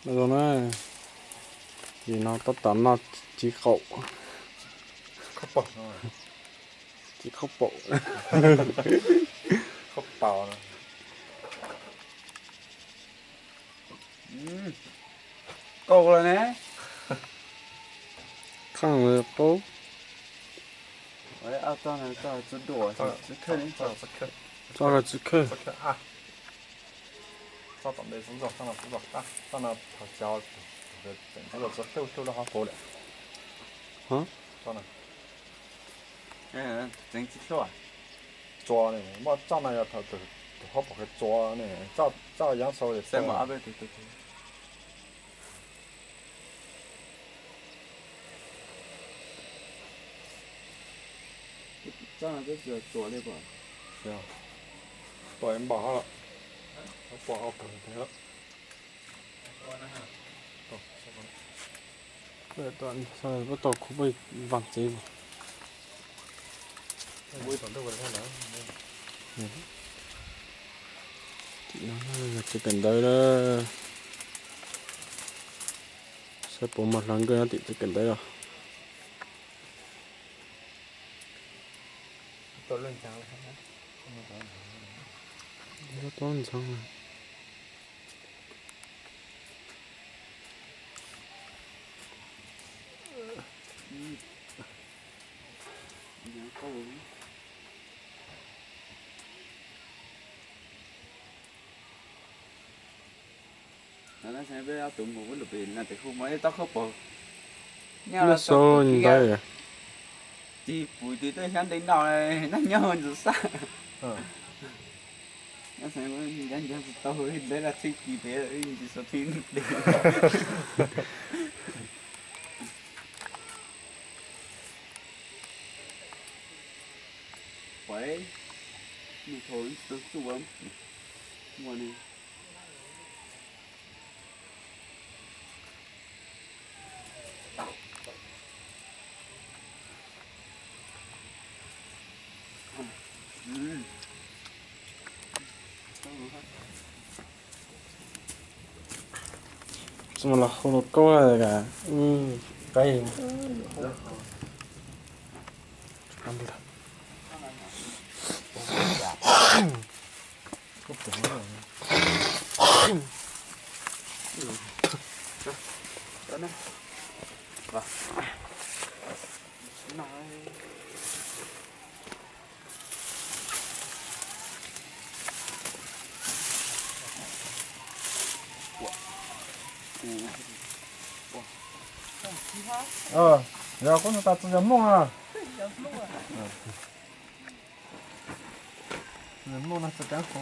Noj zoo na, ces no tab tom noj txiv qaum, txiv qaub paum, qaub paum. Qau lawm ne. Qau qaub. Txoj txiv khawj. Txoj tom ntej xub zog, txoj no xub zog, txoj no thaum xyov tseem txoj hlub hlub rau hauv hauv lawm. Txoj no tseem tsis hlub. Txoj no, muaj txoj no yog thaum tus hauv paus qhia txoj ne, txoj yeeb sau li. Txoj no twb tsis txuas li. Pom npaum hauv lawm, pom hauv paus lawm. Puab tau khu puab vaaj tsev. Tim no yog tsev kawm ntawv na. Saib puas muaj hlawv nkauj nyob tim tsev kawm ntawv os. Tau ntxhee. Peb ob tug mus peb lug pem no tes hu mos ib tsob khaub paug nyob los sau ntawd. Tig pum tis tuaj xyab ntev no, noj nyob ntxim xab. Nyob xeev ncav ncav tsis tau, lawv laj tsheb kis pem ntsis sau thib dej. Pais, mus thaum tsuj ua, ua ne. Tsis mus los hu nws kaub ka. Yog kuv tas txog yog Hmoob na. Hmoob no txog cov